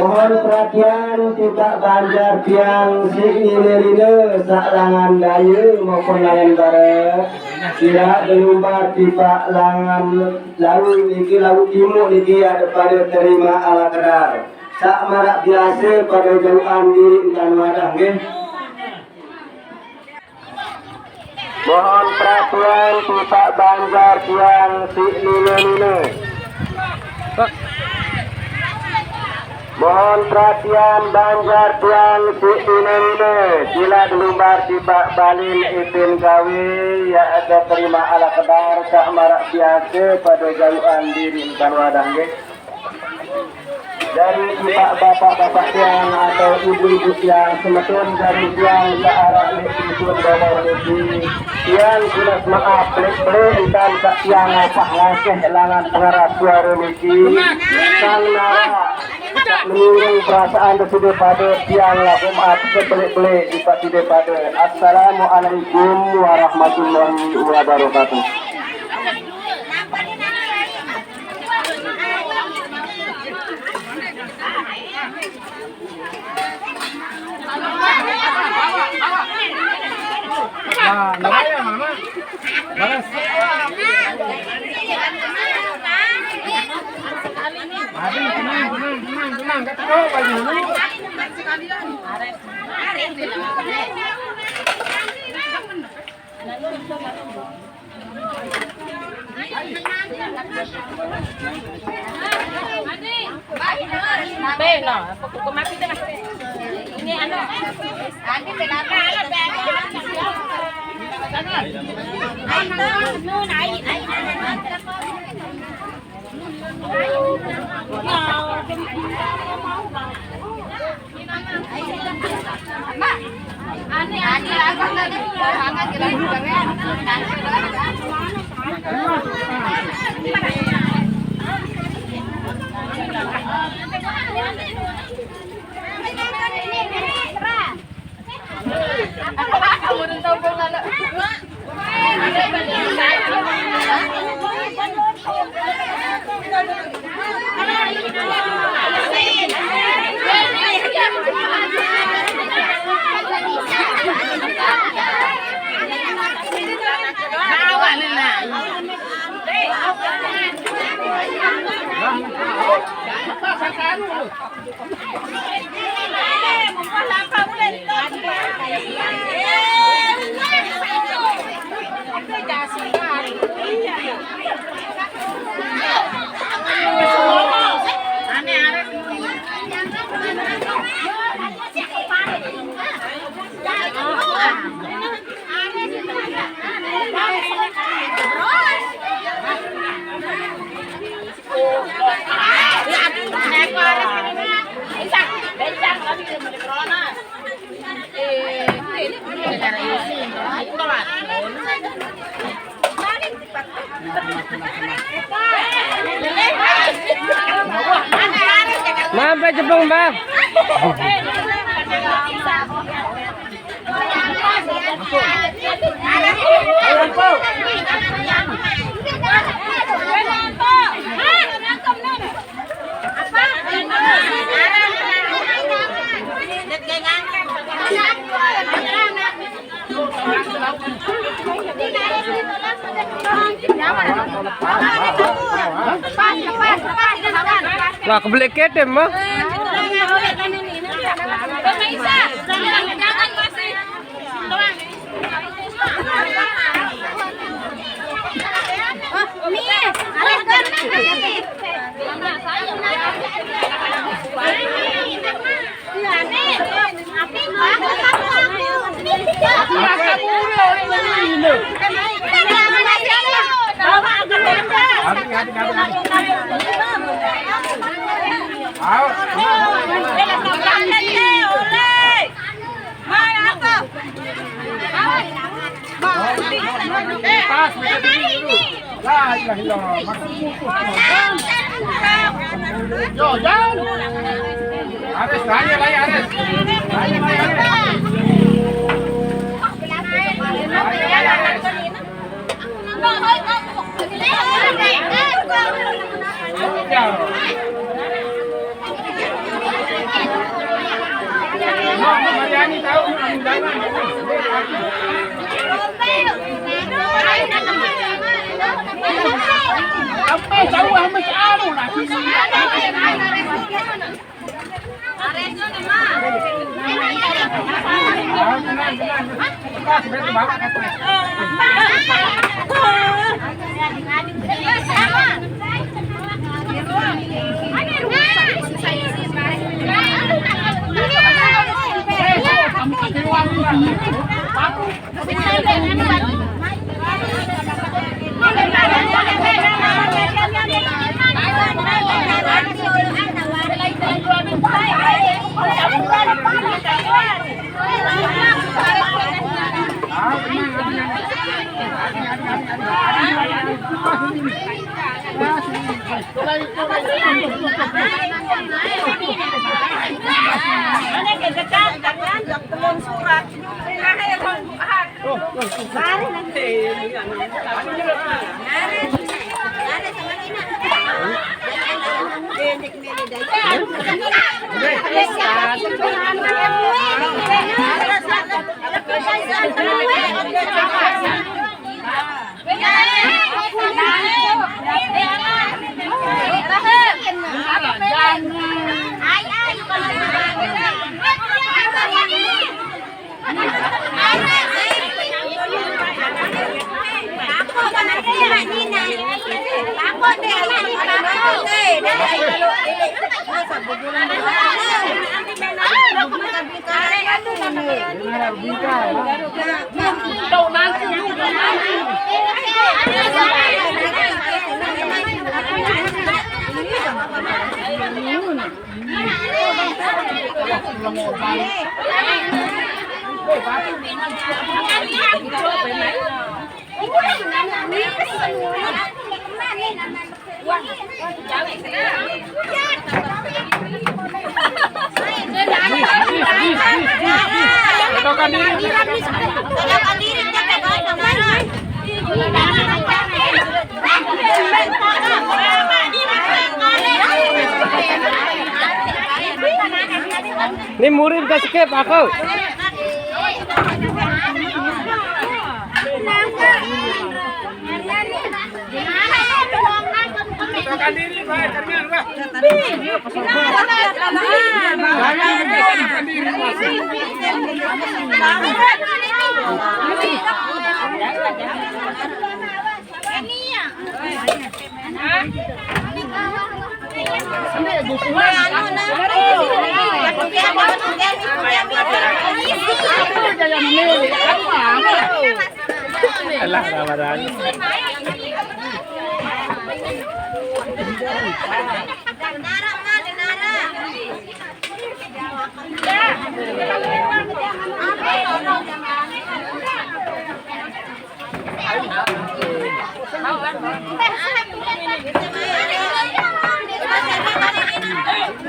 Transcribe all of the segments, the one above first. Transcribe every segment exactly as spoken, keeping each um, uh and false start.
Mohon perhatian tipaq banjar tiang siq nine-nine saq langan daye maupun langan barat. Silaq belumbar tipaq langan laut niki, laut timuq niki, ade pade terima ala kedar. Saq maraq biase pade jauqan diriq entan wadah, nggih. Mohon perhatian tipaq banjar tiang siq nine-nine. Mohon perhatian banjar tiang siq nine-nine. Silaq belumbar tipaq balin ipin gawe, yaq ade terima ala kedar saq maraq biase pade jauqan diriq entan wadah, nggih. Jari tipaq bapak-bapak tiang atau ibu-ibu tiang, semeton jari tiang saq araq leq dusun Bawor niki, tiang tunas maaf leq pelik entan saq tiang opah ngoceh langan pengeras suare niki. Sang nara saq menyinggung perasaan side pade, tiang lakuq maaf sepelik-pelik tipaq side pade. Assalamualaikum warahmatullahi wabarakatuh. Nah, nah, ya, Mama. Balas. Aduh, tenang, tenang, tenang, tenang. Kata kau, Pak Guru. Be, no, aku, aku mati deh. Ini anu. Mampe jebung, Bang. Lah, kebelet ketem, mah. Pas, mereka dulu. La ilaha illallah. Yo, jangan. Aris, lari, lari, Aris. Lari, lari, Aris. Lari, lari, Aris. Ya. Ini murid gak skip aku. Alah, Ramadan.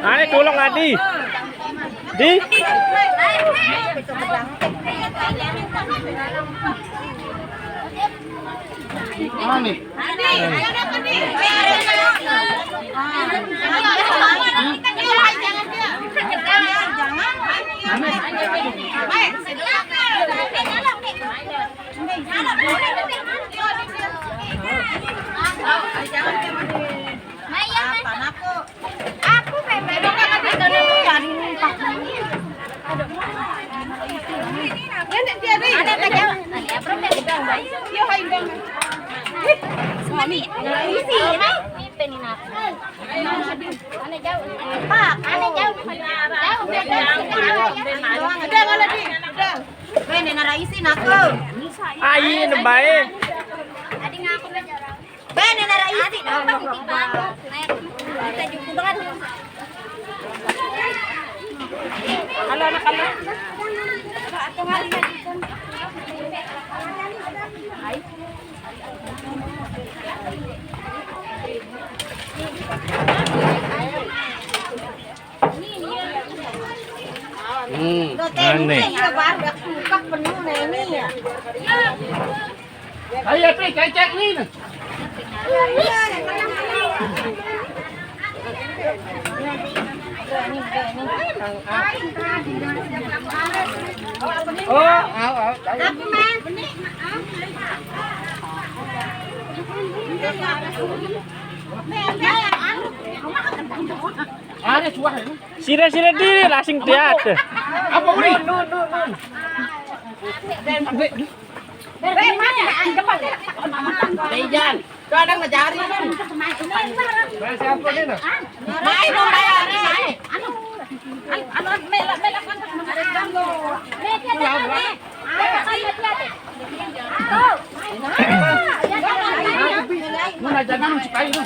Ayo tulung Adi. Di. Mana nih? Bene, naraisi nako. Ayi, nembae. Bene, naraisi nako. Halo, anak-anak. Hmm, aneh. Ayo, Pi, cek, cek, nih. Oh, au, au. Ada suah ini. Sira-sira diri lah sing diat. Apa uri? Dejan. Tuh ada ngejari kan. Main dong, main, main. Anu, anu, anu, melak, melak, kan. Ada ganggu. Melak, melak, melak. Muna jangan sukai lu.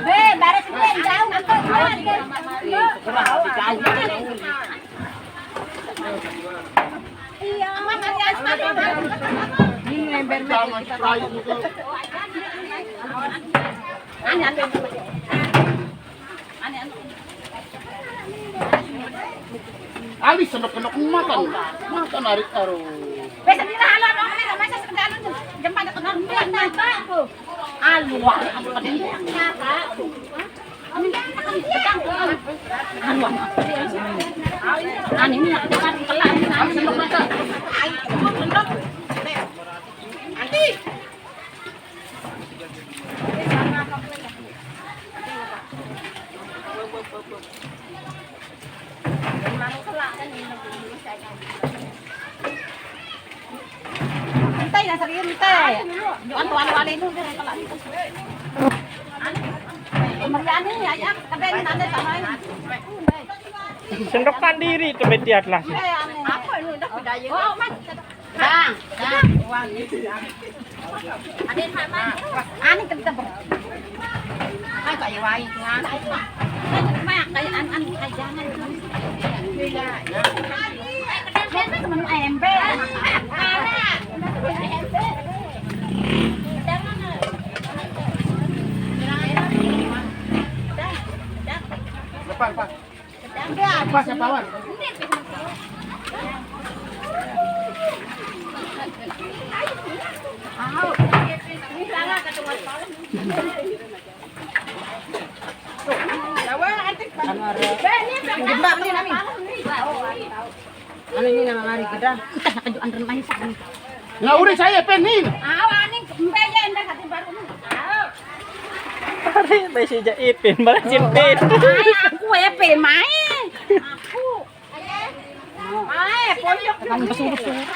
Be, baris, be, jauh, nanti. Iya. Ini ember. Jangan sukai lu. Aneh, aneh. Ali senok-senok makan. Makan ari aru. Wes, ini lah, anu, anu, anu, masa sekedar anu, jempan ke tengah rumah, nah, aku. Alu, wah, aku pedih. Anu, anu. Anu, ini aku kan kelak, ini, anu, senok makan. Ayo, senok. Nanti. Minta ya, serius, minta. Jangan tuan wali itu, dia kalau itu. Meriani, ya, ya, kedai ini nanti sama ini. Sendokan diri tuh, Betiat lah. Eh, aneh. Apa ini udah budaya? Oh, Mas. Dang, dang, uang ini, dang. Ada yang mana? Ani kita ber-, ah, kayak wai, tuh, ah. Mak, kayak an-, an-, kayak jangan, tuh. Iya, iya. Temen ember. Depan, Pak. Pas apa, Wan? Anu ini nama mari kita. Kita nak tunjuk andren main sana. Nah, udah saya penin. Awa ning embe ya, endah satu baru. Awa. Pare, bae si Jaipin, malah Jaipin. Aku ya pe mae. Aku. Mae, poyok. Kan besuruk-suruk.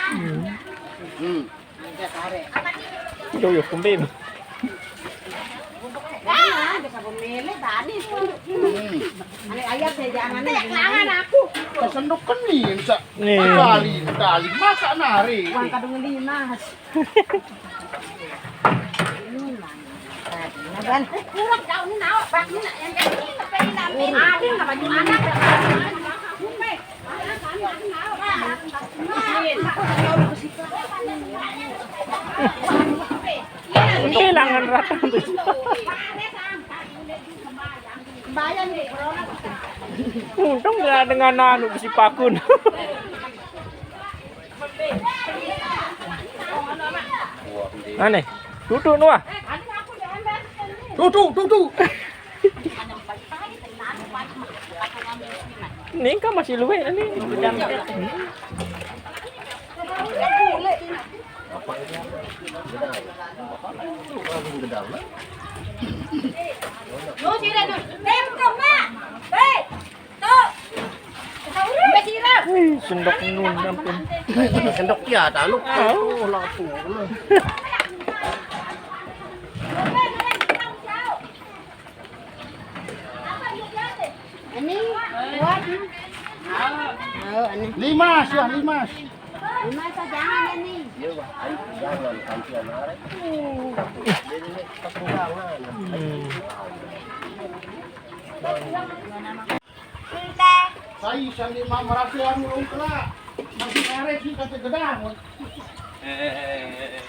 Hmm. Yo, yo, kumbe. Ah, bisa pemilih tadi. Hmm. Ane ayam saya jangan. Tangan aku. Kesendok kening, sa. Nih. Kali, kali. Masa nari? Uang kadung lima. Kurang kau ni nawa, Pak, ni nak yang kecil, tapi ini ada nggak baju anak? Kehilangan rata tuh. Untung dia dengan anu besi pakun. Aneh. Duduk, Nuah. Duduk, duduk. Ini kan masih luwe ini. Wih, sendok nun, ampun. Sendok ya, anu. Oh, lapu. Ini kuat. Oh, ini. Lima, sudah lima. Lima saja ini. Iya, Wak. Ayo, jangan, kantian arek. Ini pas undangan. Hmm. Saya sandi ma-, merasa anu longkrak. Masih arek sih kata gedang. Eh, eh, eh, eh, eh.